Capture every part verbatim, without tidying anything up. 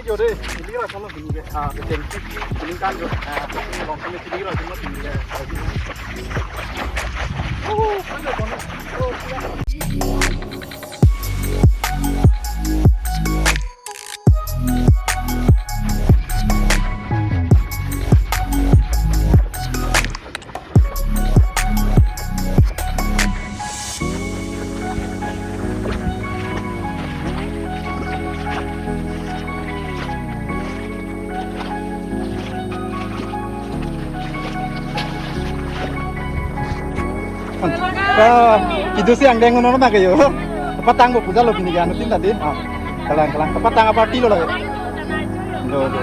Yo de, chili roi kono pini ke, ah, ke cheng si, pini kan yo, ah, pini long kami chili roi kono pini ke. Ah, kidu si angdeng hono na kayo. Patang bo puja lo pini ke anu tin tadi. Ah, kalang kalang. Patang apa party lo lagi? Do do.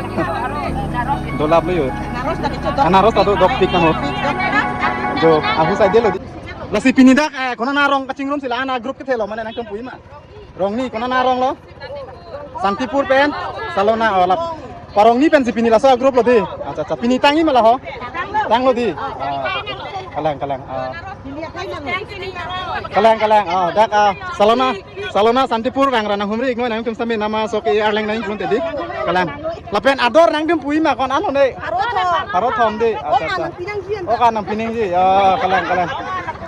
Dolap lo yo. Anaros tadi dopik nang ho. Do, aku saja lo di. Lasi pini dak, eh, konat arong kachingrum si la, ana group kethelo mane nangtum puji ma. Rong ni konat arong lo. Santipur pen Salona, oh, lap. Parong ni pen si pini laso group lo di. Acha acha, pini tangji ma la ho. Tanglo di. Ah, kalang kalang. Ah. Kalang kalang. Ah, dak, ah, Salona. Salona Santipur vang ra nanghumri iknoi nangtum sitame nama sok e arleng nang iknon te di. Kalang. Lapen ador nangtum puji ma, konat lo ne? Pharo thom. Pharo thom di. Acha acha. Oh, konat nangpi nangji. Ah, kalang kalang.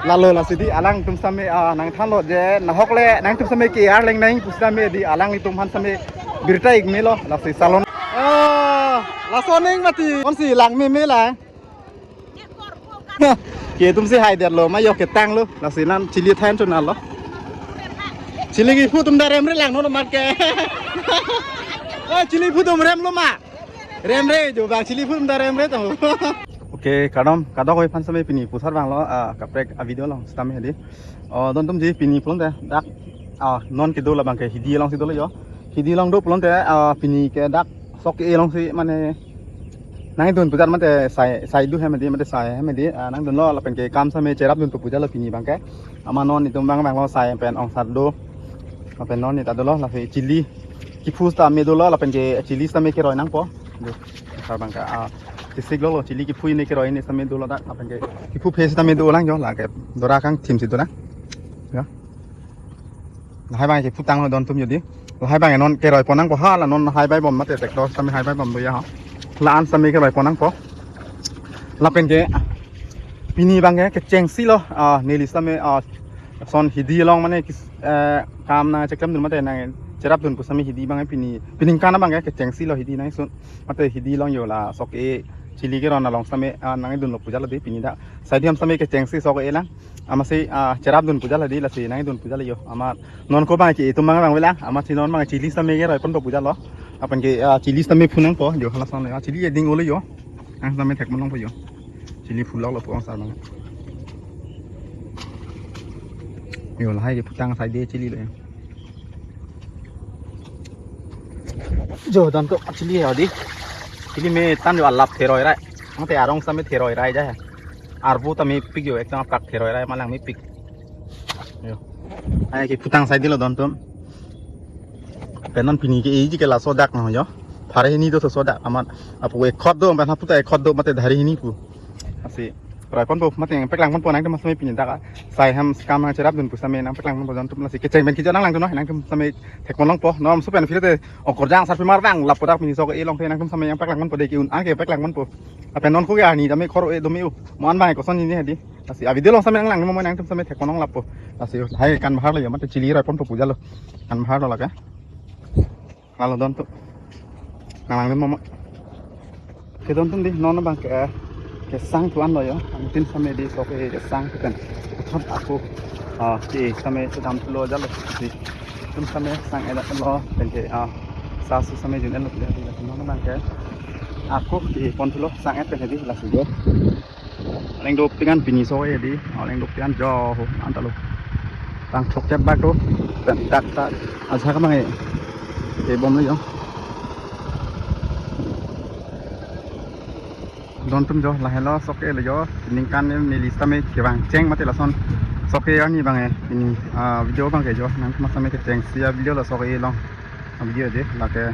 Lalo lasi di alangtum sitame, ah, nangthanlo je nahok le nangtum sitame ke arleng nang pusitame di alanglitum aphan sitame birta ik melo lasi Salona. Ah, laso ning mati. Konsi lang meme lang. Ke atum si hai det lo, ma yok ketang lo, lasi non chili than chun lo. Chili kephu atum ta remre lang non mat ke. Oh, chili kephu atum rem lo ma. Remre jo bang, chili kephu atum ta remre to. Okay, kardom, kadokave aphan sitame pini pusar vang lo, ah, kaprek a video along sitame di. Oh, don atum ji pini pulote dak, ah, non kedo labang ke hidi along si dolo yo. Hidi along do pulote, ah, pini ke dak sok e along si mane nangdun puja mate sai, sai do hem di, mate sai hem di, ah, nangdunlo lapen ke kam sitame cherap dunpo puja lo pini abang ke. Amat non itum abang abang lo sai pen ongsar do. Lapen non ni ta dolo lapen chili kephu sitame dolo lapen ke chili sitame keroi nangpo. Do. Sar abang ke, ah, chesik lo lo chili kephu ne keroi ne sitame dolo dak lapen ke kephu phe sitame dolang yo, lake dora kangthim si dolang. Ya. Lahai abang kephu tanglo don atum yo di. Lahai abang non keroi pon nangpo, hala non hai bai bom mate tractor sitame hai bai bom do ya ha. La-an sitame keroi pon nangpo. Lapen ke pini abang ke kechengsi lo, ah, neli sitame, ah, lason hidi along mane kis-, eh, kam nangcheklem dun mate nangcherap dun pu sitame hidi abang ke pini, pini aningkan abang ke kechengsi lo hidi nangsun. Mate hidi along yo la sok e chili keron along sitame, ah, nangdunlo puja lo di pini dak. Sai di ham sitame kechengsi sok e lang. Amatsi, ah, cherap dun puja lo di, lasi nangdun puja lo yo. Amat non ko abang ke itum abang abang avelang. Amatsi non abang chili sitame keroi ponpo puja lo. Lapen ke, ah, chili sitame phu nangpo yo, hala sitame, ah, chili eding olo yo. Nang sitame thek manong po yo. Chili phu lok lo pu ongsar abang. Yo, lahai kephu tang sai de chili lo yo. Jo, don atum chili ya di. Chili me tan jo alap theroi rai. Mate arong sitame theroi rai ja. Arvo ta mepik yo, ekdom aprak theroi rai ma lang mepik. Yo. Lahai kephu tang sai dilo don atum. Pen non pini ke eji ke laso dak no yo. Phare hini do so dak amat apu ekhot do, pen hapu ta ekhot do mate dhari hini pu. Lasi roi ponpo mate nangpeklang ponpo nangtum sitame pini dak. Sai hem kam nangcherap dun pu sitame nangpeklang ponpo don atum, lasi kecheng pen kejor nanglang tu no, nangtum sitame thek manong po. Non supen phile te okorjang sarpi mar vang lapu dak pini sok e along te nangtum sitame nangpeklang ponpo de ke un-an ke peklang ponpo. Lapen non ko ke arni tame khor e do me u. Mo-an abang koson hini hadi. Lasi a video along sitame nanglang mo nangtum sitame thek manong lapu. Lasi lahai kan bahar lo yo, mate chili roi ponpo puja lo. Kan bahar lo lake. Lalo don atum. Nanglang dun mo ma. Ke don atum di non abang ke, kesang tu-an lo yo. Angtin sitame di sok e kesang tu pen. Puthot ako, ah, ke sitame sedam tu lo ja lo. Di. Atum sitame sang-et lo pen ke, ah, sasu sitame jun-et lo di, di, non abang ke. Ako ke pon tu lo sang-et pen di lasi yo. Aling dopik an pini sok e di, aling dopik an jo ho, anta lo. Tang thok chet bak do, pen dak ta, aja ka mang e. E bom lo yo. Don atum jo, lahelo sok e lo yo, ningkan neli sitame kevang cheng mate lason. Sok e arni abang e, pini, ah, video abang ke jo, nangtum sitame kechengsi a video lo sok e along. Video je, lake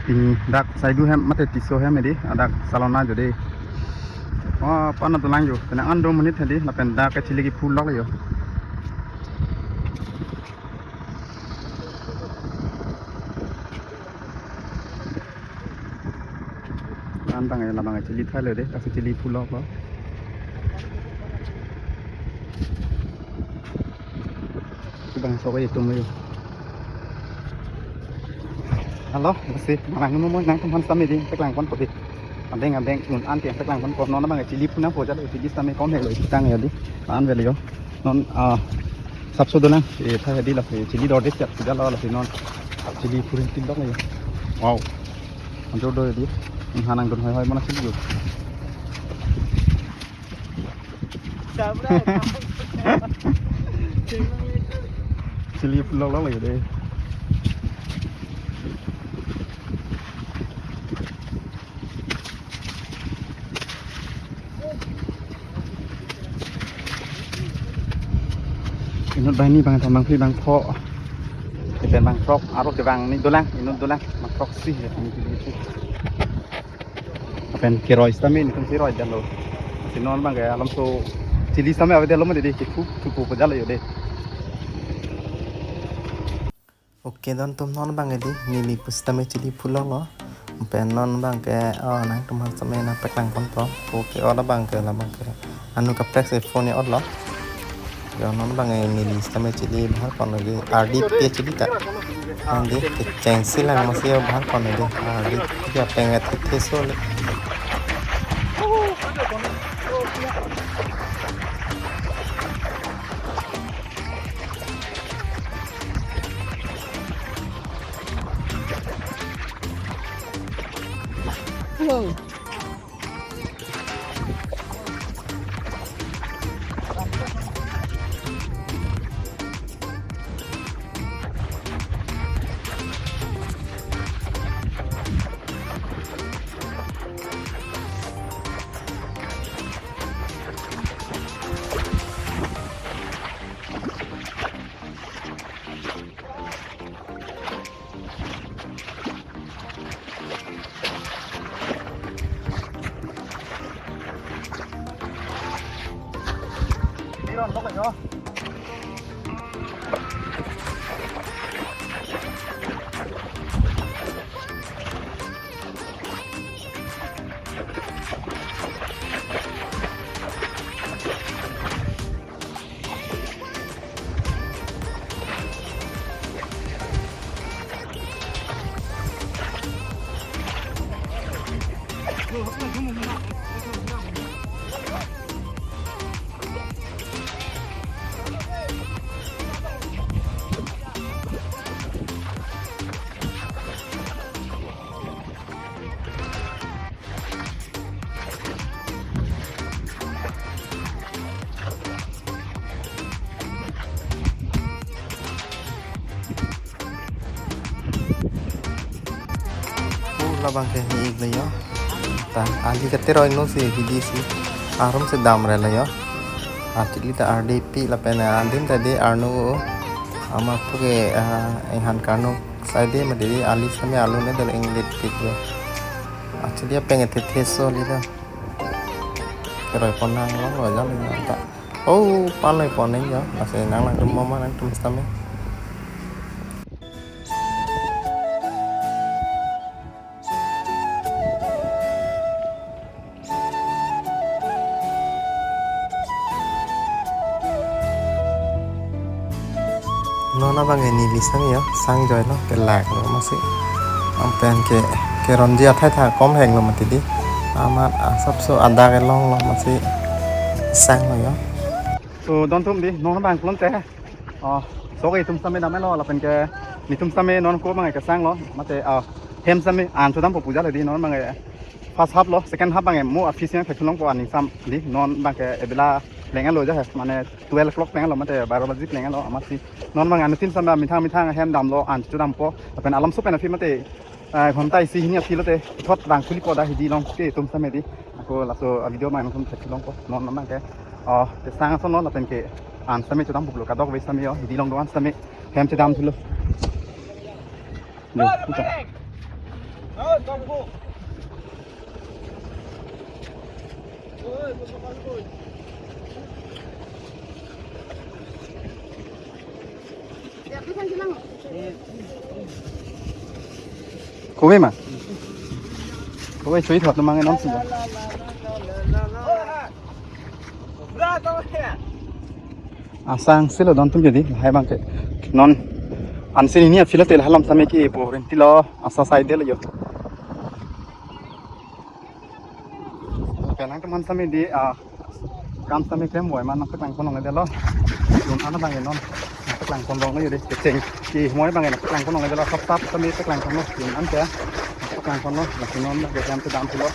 pini dak Saidu hem mate Tisso hem di, dak Salona jo de. Oh, pan dolang jo, kena an do menit hadi, lapen dak ke chili kephu lok yo. An bang labang chili thailo dei, kasi chili phuloklo. Bang sok atum lo. Halo, kasi malang mo mo nangtum aphan sitame dei, paklang ponpo dei. Abeng abeng un an ke paklang ponpo, non bang chili phunangpo jalo, chili sitame kom helo tang ya dei. An velo. Non, ah, sapso dolang, eh, tha ya dei la, eh, chili dor dei siap jalo la non. Chili phuri tin dok ya. Wow. Anjo do ya dei. Hanang dun hoi hoi mana chili yo. Chili phuloklo lagi dei. Inut banghini, bangkethom, bangphli, bangpho. Lapen bangthrok, aro kevang ni dolang, inut dolang, bangthroksi ya, ini chili. Lapen keroi sitame netum si roi jalo. Si non bang ke alam so chili sitame ave jalo ma dei, kephu thupo jalo yo dei. Okay, don atum, non bang ke dei, neli pusitame chili phuloklo. Pen non bang ke, oh, nangtum aphan sitame nangpaklang ponpo. Okay, oh, labang ke, labang ke. Anu kaprek si phone ni-otlo. Yo, non bang ke neli sitame chili bahar ponlo dei, ardi pi chili ta. Nang dei, kechengsi lang masi yo bahar ponlo dei. Ardi pi apeng athe theso le. Hello. Oh, labang ke hi ik le yo. Ta, ali kateroi no si, hidi si. Arum si damre le yo. Archili ta ardi pi lapen adim ta dei arnu. Amat puke, ah, inghan karnu. Sai dei ma dei, ali sitame alu ne dal inglet pik yo. Actually apeng athe theso li ta. Keroi pon nanglonglo jalo ta. Oh, paloi pon neng yo. Lasi nang nangtum mo ma nangtum sitame. Non abang ke neli sitame yo, sang joilo, kelak lo masi. Ampen ke, keronji athai tha kom hek lo mati dei. Amat asapso adak kelong lo masi sang lo yo. So, don atum dei, non abang klon te. Oh, sok atum sitame damlo, lapen ke netum sitame non ko abang ke sang lo, mate, ah, hem sitame an chodampo pu jalo dei, non abang ke first half lo, second half abang ke mo a-fish yang thek longpo aning sam dei, non abang ke ebela plenglo ja he, mane twelve o'clock plenglo, mate baro baji plenglo, amatsi non abang anutin sitame methang methang hem damlo, an chodampo, lapen alam so pen aphi mate, ah, ghonta isi hini aphi lote, thot rang kulipo da hidi along ke atum sitame dei. Ako laso video abang nangtum thek longpo, non abang ke. Oh, te sang ason lo lapen ke an sitame chodampo lo, kadokave sitame yo, hidi along do-an sitame hem chodam thulo. Yo, puta. Kove ma? Oi, chui thot mang non si. Asang silo don tum jadi, lahai abang ke. Non ansi hini aphi lo tel halom same ke po renti lo, asa side lo yo. Penang teman same di, ah, kam same klem boy man nangpeklang pon longledetlo. Jun an abang non nangpeklang pon longlo yo de. Kecheng ke moi abang nangpeklang pon longledetlo. Sap sap same peklang pon lo. Jun an ke peklang pon lo. Lasi non ke jam ke dam pulo.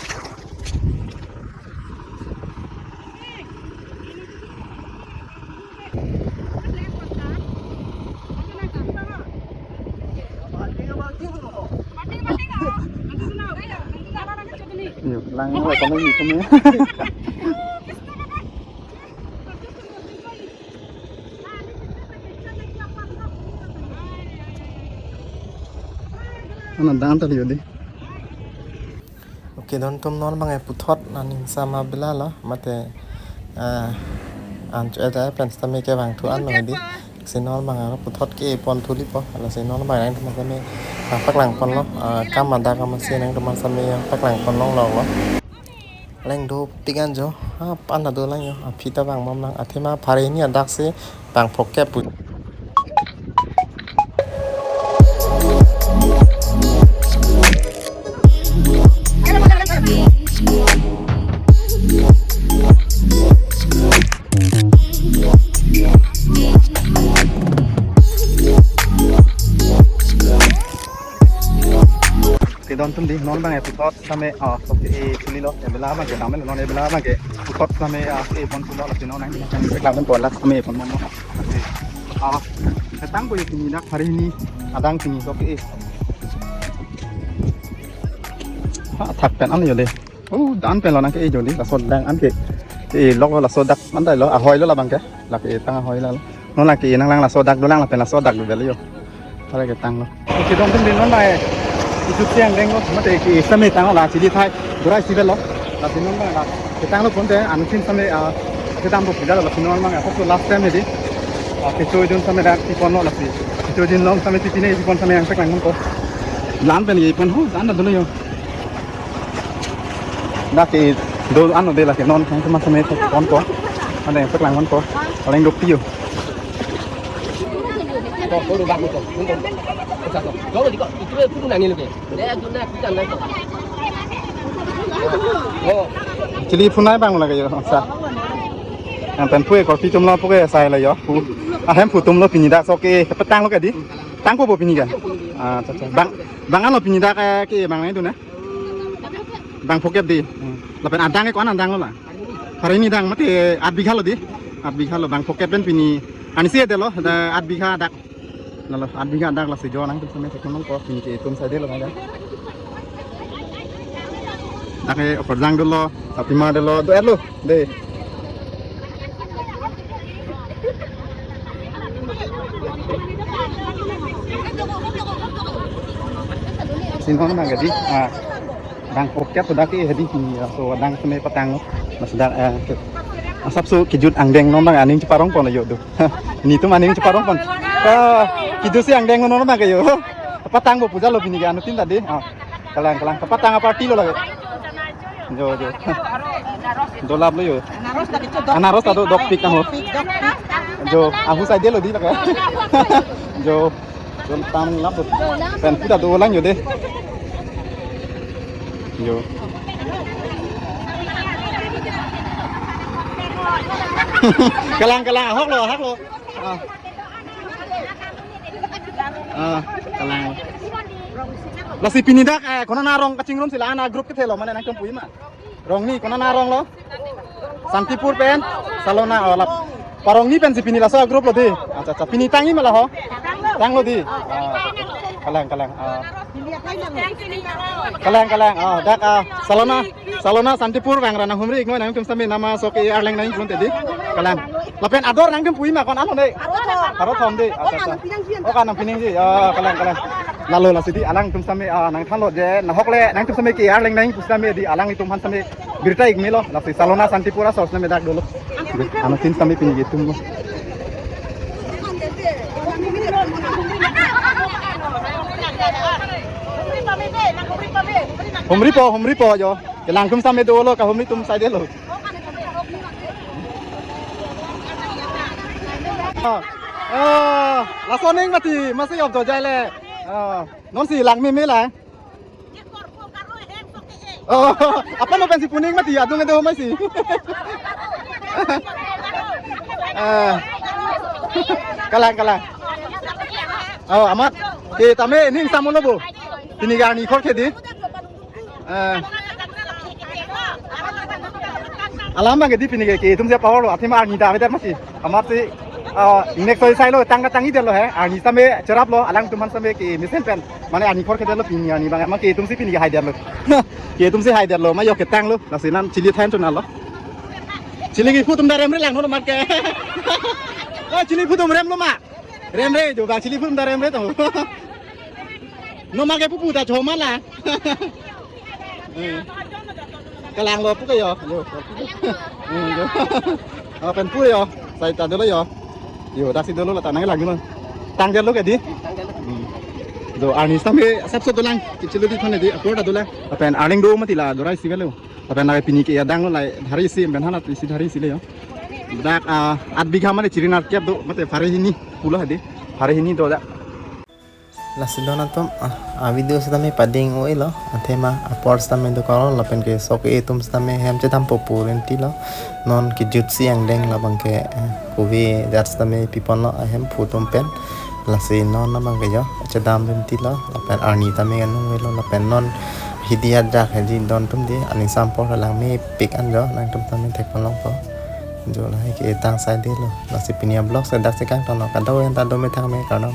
Yo, lang lo kami ni kami. Ano dan tadi yo di. Okay, don tum non abang puthot aning sama bela lo, mate, ah, an chu eta pen sitame kevang thu an lo di. Si non abang aro puthot ke pon thuli po, alo si non abang nangtum same, ah, paklang pon lo, ah, kam ada kam si nangtum same paklang pon longlo. Leng dopik an jo, ah, pan ado lang yo, aphi ta bang mom lang, athema phari ni adak si bang phokep pu. Te don tum di non abang episode same, ah, sok e chuli lo, ebela abang ke dam lo, non ebela abang ke puthot same, ah, e pon pulo, lasi non nang nang peklang pon last same pon mo. Ah, ketang ko yo pini dak hari ini adang pini sok e. Ha, thak pen an yo de. Oh, dan pen lo nang ke e jo di, laso dang an ke. E lok lo laso dak mandai lo, ahoi lo labang ke. Lake tang ahoi lo. Non lake nanglang laso dak dolang lapen laso dak do bel yo. Tare ketang lo. Oke, don tum di non mai. Ijuk siang deng lo, mate ke same tang lo la chili thai. Durai si bel lo. Lasi non mai la. Ketang lo pon te, anuttin same, ah, kedam bo puja lo, lasi non mai, ah, last time di. Ah, kecho jun same dak pi pon lo lasi. Kecho jun long same pi pine pi pon same nangpeklang pon ko. Lan pen ye pon ho, dan da dolo yo. Dak ke do ano de lake non nangtum same pon ko. Ane peklang pon ko. Paling dok piu. Chili phunai abang lake yo, sa. Nang pen pu e korpi tum lo pu ke sai lo yo. Pu. Ahem pu tum lo pini dak sok e petang lo ke di. Tangpo bo pini ke. Ah, acha, acha. Bang, bang ano pini dak ke, ke bang nai tu na. Bang phokep di. Hmm. Lapen adang ke ko-an adang lo la? Hari ini dang mate aat bigha lo di. Aat bigha lo bang phokep pen pini. Ansi de lo, da aat bigha dak. Lalo aat bigha dak lasi jo nangtum same thek nang ko pini ke itum sai de lo nang. Dak ke opor jang dolo, sapima dolo, do-et lo, de. Si non abang ke di, ah, bang phokep dak ke hedi ni, so dang same patang, mas dak, eh, ke. Asapso kejut angdeng non abang aning cheparong pon yo do. Netum aning cheparong pon. Ah, kejut si angdeng non abang ke yo. Patang bo puja lo pini ke anuttin ta di. Ah, kalang, kalang. Patang aparty lo lake. Jo, jo. Dolap lo yo. Anaros ta dopik tang ho. Jo, ahu sai de lo di lake. Jo. Jo tam lap lo. Pen pu ta dolang yo de. Jo. Kalang, kalang, ahok lo, ahok lo. Ah. Ah, kalang. Lasi pini dak, eh, konat arong kachingrum si la-an a group kethe lo mane nangtum pu ma. Rong ni konat arong lo. Santipur pen, Salona, oh, lap. Parong ni pen si pini laso a group lo di. Acha, acha. Pini tangji ma la ho? Tang lo di. Ah, kalang, kalang. Ah. Kalang, kalang. Ah, dak, ah, Salona. Salona Santipur bang ra nanghumri iknoi nangtum same nama sok e arleng nang ikron te di. Kalang. Lapen ador nangtum pu ma ko-an lo ne. Aro thom di. Acha, acha. Oh, kan nang piningji. Ah, kalang, kalang. Lalo lasi di alangtum same, ah, nangthan lo je nahok le nangtum same ke arleng nang pu same di alanglitum aphan same birta ik melo. Lasi Salona Santipur aso same dak dolo. Anuttin same pini ke tum lo. Humripo, humripo jo. Kelang atum sitame dolo, kahumri atum saidelo. Ah, ah, laso aning mati, masi op do jai le. Ah, nonsi lang meme lang. Oh, apa no pensi pu aning mati, adung edo mai si. Ah. Kalang, kalang. Oh, amat. Ke tame ning samolo bo. Pini ke arni khor khedi. Eh. Alam abang ke di pini ke, ke atum si power lo, athema arni ta avedet mati. Amat si, ah, next exercise lo, tang tang-i detlo he. Arni sitame cheraplo, alangtum aphan sitame ke mesen pen. Mane arni khor khedetlo pini arni abang, ma ke atum si pini ke haidetlo. Ke atum si haidetlo, ma yok ketanglo, lasi non chili than chonalo. Chili kephu atum ta remre lang non amat ke. Oh, chili kephu atum remlo ma. Remre jo ba chili kephu atum ta remre to. Non amat ke pupu ta choma la. Eh. Kalanglo pu ke jo. Jo. Eh, jo. Oh, pen pu jo. Sai ta dolo jo. Jo, daksi dolo la ta nanglang dolo. Tangdetlo ke di. Hmm. Jo, arni sitame asap so dolang. Kechelo di thane di, apor ta dolang. Lapen arning do mati la, dorai si velo. Lapen lake pini ke adang lo lai, hari isi, ben hanat isi hari isi le jo. Dak, ah, aat bigha mane chiri nerkep do, mate phare hini, pulo hedi, phare hini do dak. Lasi non atum, ah, a video sitame pading-o-elo, athema apor sitame dokoklo, lapen ke sok-e atum sitame hem chedampo pu rinti lo, non kejut si angdeng labang ke, eh, kove jat sitame piponlo, ahem phu atum pen, lasi non abang ke jo, chedam rinti lo, lapen arni tame anung velo, lapen non hidi ajak hedi don atum di, aning sampor lang mepik an jo, nangtum tame thekponlongpo, jo lahai ke tang saidelo, lasi pini a vlog si dak si kangtonlo, kadokave ta dome thangme kardom.